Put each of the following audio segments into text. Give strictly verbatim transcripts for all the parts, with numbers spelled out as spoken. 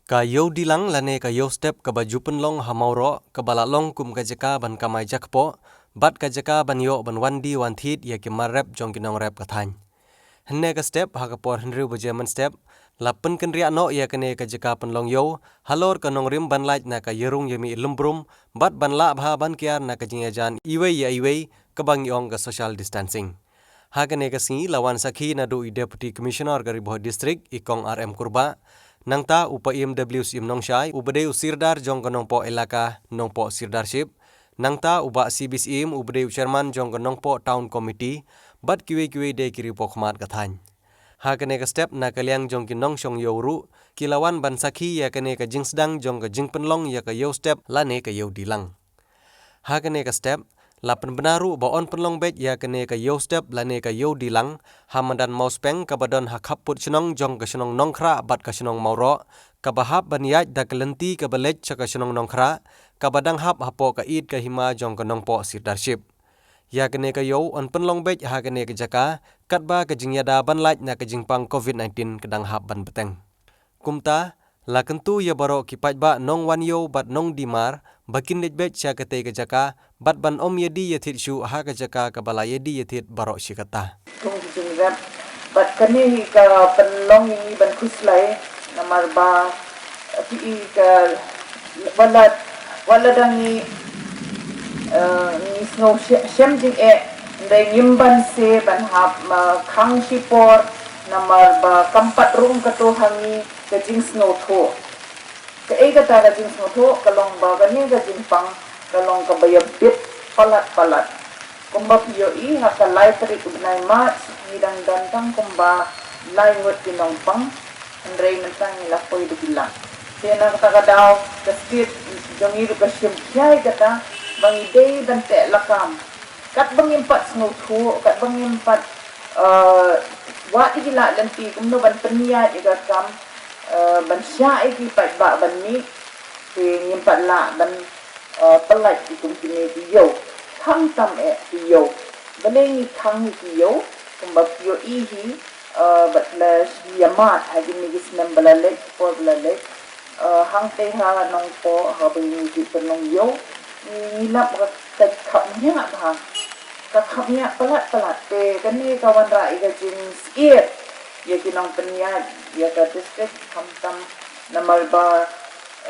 Ka Ïew Dilang lane ka Ïew Step kaba ju pynlong ha Mawroh, kaba la long kum ka jaka ban kamai jakpoh bad ka jaka ban ïoh ban wan die wan thied ïa ki mar rep jong ki nongrep ka thaiñ. Hynne ka step, ha ka por hynriew baje mynstep, la pynkynriah noh ïa kane ka jaka pynlong ïew halor ka nongrim ban lait na ka Ïarung Ïamih Lymbrum bad ban lah bha ban kiar na ka jingïajan iwei ïa iwei, kaba ngi ong ka social distancing. Ha kane ka sngi la wan sakhi naduh i Deputy Commissioner ka Ri Bhoi District, i Kong R M Kurbah, nangta u Paiem W Syiem Nongshai uba dei u Sirdar jong ka Nongpoh Elaka Nongpoh Sirdarship, nangta u Bah C B Syiem uba dei u Chairman jong ka Nongpoh Town Committee, bad kiwei kiwei de ki riewkhmat ka thaiñ. Ha kane ka step, na ka liang jong ki nongshong ïew ruh ki la wan ban sakhi ïa kane ka jingsdang jong ka jingpynlong ïa ka Ïew Step lane ka Ïew Dilang. Ha kane ka step, la pynbna ruh ba yn pynlong beit ïa kane ka Ïew Step lane ka Ïew Dilang ha madan Mawspeng kaba don ha khappud shnong jong ka shnong Nongkhrah bad ka shnong Mawroh, kaba hap ban ïaid da ka lynti kaba leit sha ka shnong Nongkhrah, kaba dang hap hapoh ka ïit ka hima jong ka Nongpoh Sirdarship. Ïa kane ka ïew yn pynlong beit ha kane ka jaka katba ka jingïada ban lait na ka jingpang COVID nineteen ka dang hap ban bteng. Kumta, la kyntu ïa baroh ki paidbah nongwan ïew bad nongdie mar ba kin leit beit sha katei ka jaka bad ban ym ïadie ïathied shuh ha ka jaka kaba la ïadie ïathied baroh shi katta. Thung ki jingrep bad kane hi ka pynlong ïa ngi ban khuslai, namar ba phi i ka wat la, wat la dang ngi, eh, ngi sngew shem jingeh, hynrei ngim banse ban hap, eh, khang shipor, namar ba kam pat rung kato ha ngi ka jingsngewthuh. Kaei kata ka jingsngewthuh? Ka long ba kane ka jingpang ka long kaba ïabit palat palat. Kumba phi ïohi, ha ka lai tarik u bnai March ngi dang don tang kumba lai ngut ki nongpang, hynrei mynta ngi la poi da ki lak. Te na kata ka daw ka state jong ngi ruh ka shim khia ïa kata ba ngi dei ban teh lakam. Katba ngim pat sngewthuh, katba ngim pat, eh, wad ïa ki lad lynti kumno ban pynïaid ïa ka kam, eh, ban shah ïa ki paidbah ban mih, te ngim pat lah ban, eh, pyllait ïa kum kine ki ïew. Khamtam eh ki ïew. Balei ngi khang ïa ki ïew? Kumba phi ïohi hi, eh, bad la ïa mad ha kine ki snem ba la leit, ki por ba la leit. Eh, hangtei ha Nongpoh, haba ngi ju pynlong ïew, ngi lap ka, ka khapngiah bha. Ka khapngiah palat palat, te kane ka wanrah ïa ka jingsheptieng ïa ki nongpynïaid ïa ka district, khamtam namar ba,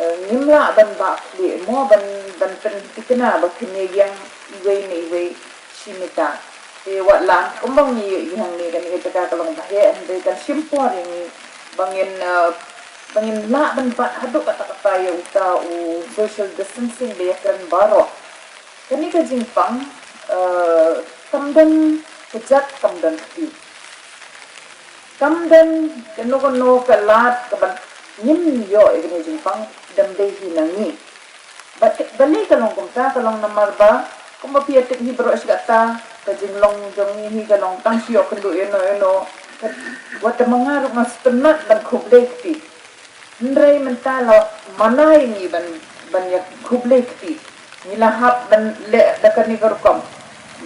eh, ngim lah ban bah khlieh mo, ban, ban pynthikna ba kine ïeng iwei na iwei shi mita. Te wat la kumba ngi ïohi hangne, kane ka jaka ka long ba heh, hynrei kan shim por ïa ngi ba ngin, eh, ba ngin lah ban bat haduh katta katta ïa uta u social distancing ba ïakren baroh. Kane ka jingpang, eh, kam don kjat, kam don kti. Kam don kano kano ka lad kaban ngim ïoh ïa kane ka jingpang, dang dei hi na ngi. Bad balei ka long kumta? Ka long namar ba kumba phi ïatip hi baroh shi katta, ka jinglong jong ngi hi ka long tang shu ïoh kynduh ïano ïano. Wat tang ma nga ruh nga sngewtynnat ban khublei kti. Hynrei mynta la mana ïa ngi ban, ban ïa khublei kti. Ngi la hap ban leh da kane ka rukom.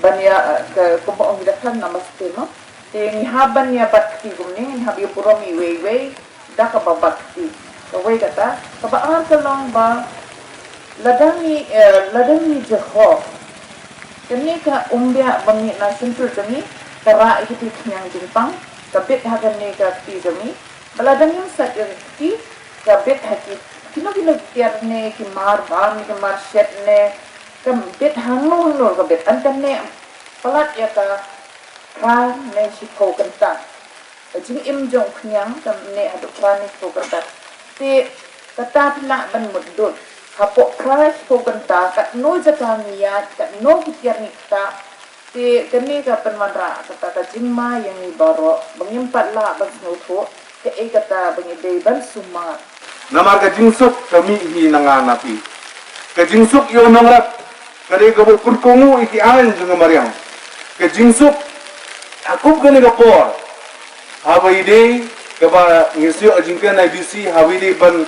Ban ïa, eh, ka, kumba ong ngi da khan namaste mo. Te ngi hap ban ïa bat kti kumne, ngi hap ïa burom iwei iwei da kaba bat kti. Kawei kata, kaba ar ka long ba lada ngi, eh, lada ngi jhur, kane ka umbiah ba mih na shyntur jong ngi ka rah ïa kti khñiang jingpang, ka bit ha kane ka kti jong ngi. Ba lada ngim sait ïa ka kti, ka bit ha ki, kino kino ki tiar ne, ki mar bam, ki mar shet ne, ka bit hangno hangno ka bit. Yn kane palat ïa ka phra ne shiphew kynta. Ka jingim jong u khñiang ka neh haduh phra ne shiphew kynta. Te kata phi lah ban mutdur. Hapoh phra shiphew kynta, katno jaka ngi ïaid, katno ki tiar ngi ktah. Te kane ka pynwanrah kata ka jingma ïa ngi baroh ba ngim pat lah ban sngewthuh kaei kata ba ngi dei ban sumar. Namar ka jingsuk ka mih hi na nga na phi. Ka jingsuk ïa u nongrep ka dei kaba pynkohnguh ïa ki aiñ jong ka mariang. Ka jingsuk ha kum kane ka por, haba ïadei kaba ngi shu ïoh jingkren na I D C, haba ïadei ban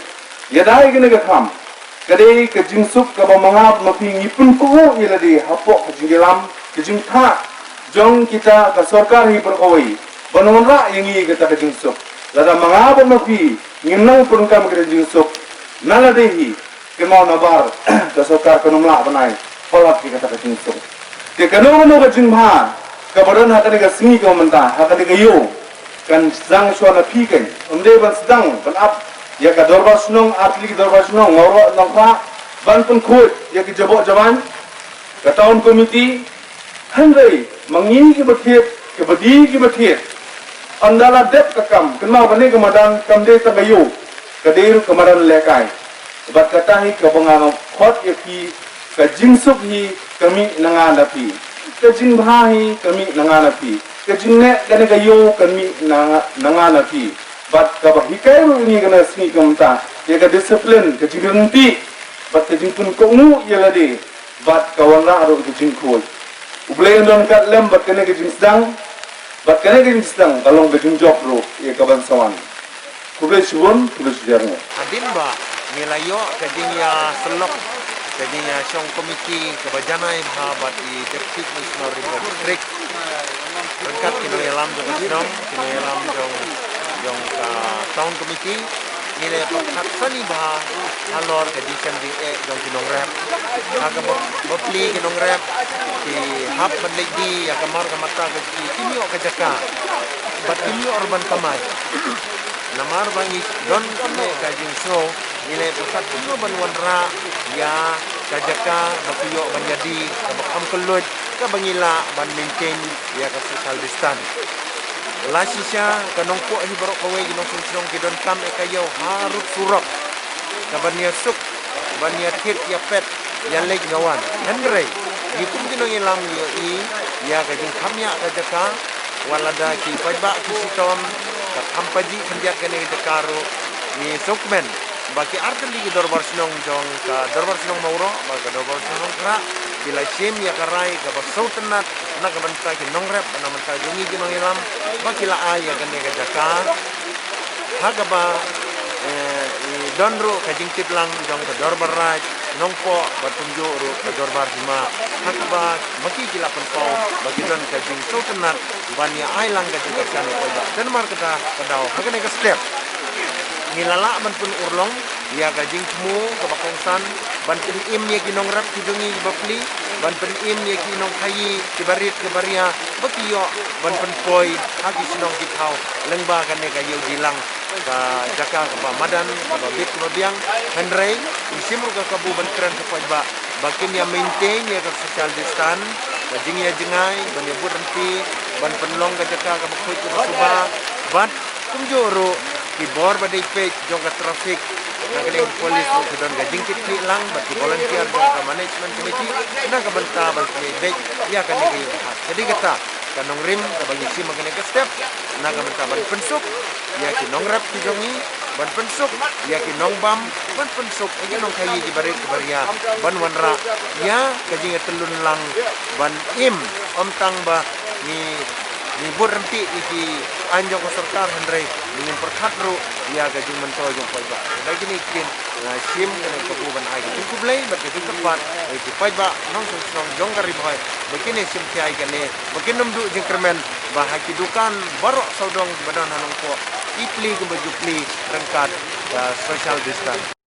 ïada ïa kane ka kam, ka dei ka jingsuk kaba ma nga ma phi ngi pynkohnguh ïa lade hapoh ka jingïalam, ka jingthah jong kita ka sorkar hi baroh kawei ban wanrah ïa ngi kata ka jingsuk. Lada ma nga bad ma phi ngim nang pyndonkam ïa ka jingsuk, na lade hi, kynmaw nabar ka sorkar kan ym lah ban ai palat ïa kata ka jingsuk. Te kano kano ka jingbha kaba don ha kane ka sngi kaba mynta, ha kane ka ïew, kan sdang shuwa na phi kein. Ym dei ban sdang ban ap ïa ka dorbar shnong, ar tylli ki dorbar shnong, Mawroh, Nongkhrah, ban pynkhuid ïa ki jaboh jaban ka town committee. Hynrei ma ngi kiba thied, kiba die kiba thied, ynda la dep ka kam, kynmaw kane ka madan kam dei tang ka ïew, ka dei ruh ka madan lehkai. Bad kata hi kaba nga khot ïa phi, ka jingsuk hi ka mih na nga na phi, ka jingbha hi ka mih na nga na phi, ka jingneh kane ka ïew ka mih na nga, na nga na phi. Bad kaba hikai ruh ïa ngi kane ka sngi kaba mynta ïa ka discipline, ka jingryntih, bad ka jingpynkohnguh ïa lade, bad ka wanrah ruh ka jingkhuid. U Blei un don ryngkat lem bad kane ka jingsdang, bad kane ka jingsdang ka long ka jingjop ruh ïa ka ban sa wan. Khublei shibun, khublei shihajar nguh. Hadien ba ngi la ïoh ka jingïasyllok, ka jingïashong komiti kaba janai bha bad i Deputy Commissioner Ri Bhoi District, ryngkat ki nongïalam jong ka shnong, ki nongïalam jong, jong ka town committee, ngi la pyrkhat sani bha halor ka jingshim jingeh jong ki nongrep. Ha kaba, bapli ki nongrep ki hap ban leit die ïa ka mar ka mata ka jong ki, kim ïoh ka jaka bad kim ïoh ruh ban kamai. Namar ba ngi don kane ka jingsngew, ngi la pyrkhat kumno ban wanrah ïa ka jaka ba ki ïoh ban ïadie kaba kham kylluid, kaba ngi lah ban maintain ïa ka social distance. La shisha ka Nongpoh hi baroh kawei ki nongshong shnong ki donkam ïa ka ïew harud surok, ka ban ïasuk, ban ïathied ïapet, ïaleit ïawan. Hynrei ngi kum ki nongïalam ngi ïohi ïa ka jingkham ïa ka jaka, wat lada ki paidbah ki shitom, ka kham paji khyndiat kane ka jaka ruh, ngi sngewkmen ba ki artylli ki dorbar shnong jong ka dorbar shnong Mawroh bad ka dorbar shnong Nongkhrah ki la shim ïa ka rai kaba sngewtynnat na ka bynta ki nongrep, na ka bynta jong ngi ki nongïalam, ba ki la ai ïa kane ka jaka ha kaba, eh, i don ruh ka jingtip lang jong ka dorbar raij Nongpoh bad kumjuh ruh ka dorbar hima, ha kaba ma ki ki la pynpaw ba ki don ka jingsngewtynnat ban ïa ai lang ka jingkyrshan ïa ka paidbah. Te namar kata ka daw ha kane ka step ngi la lah ban pynurlong ïa ka jingthmu kaba kongsan, ban pynim ïa ki nongrep ki jong ngi bapli, ban pynim ïa ki nongkhaïi kiba rit kiba ria ba ki ïoh ban pynpoi ha ki shnong ki thaw lyngba kane ka ïew die lang, ka jaka kaba madan, kaba bit kaba biang. Hynrei ngi shim ruh ka kabu ban kren ka paidbah ba kin ïa maintain ïa ka social distance, ka jingïajngai, ban ïa bud ryntih, ban pynlong ka jaka kaba khuid kaba suba, bad kumjuh ruh ki bor ba dei peit jong ka traffic, na ka liang police ruh ki don ka jingkitkhlieh lang bad ki volunteer jong ka management committee na ka bynta ban pynbeit ïa kane ka ïing ka hat. Ka dei kata ka nongrim kaba ngi shim ha kane ka step, na ka bynta ban pynsuk ïa ki nongrep ki jong ngi, ban pynsuk ïa ki nongbam, ban pynsuk ïa ki nongkhaïi kiba rit kiba ria, ban wanrah ïa ka jingïatyllun lang ban im, ym tang ba ngi, ngi bud ryntih ïa ki aiñ jong ka sorkar, hynrei ngin pyrkhat ruh ïa ka jingmyntoi jong paidbah. Te da kine ki ktien nga shim kane ka kabu ban ai ka jingkhublei bad ka jingkyrpad ïa ki paidbah nongshong shnong jong ka Ri Bhoi ba kin ïa shim khia ïa kane, ba kin ym duh jingkyrmen ba ha ki dukan baroh sawdong kiba don ha Nongpoh, i plie kumba ju plie ryngkat ka social distance.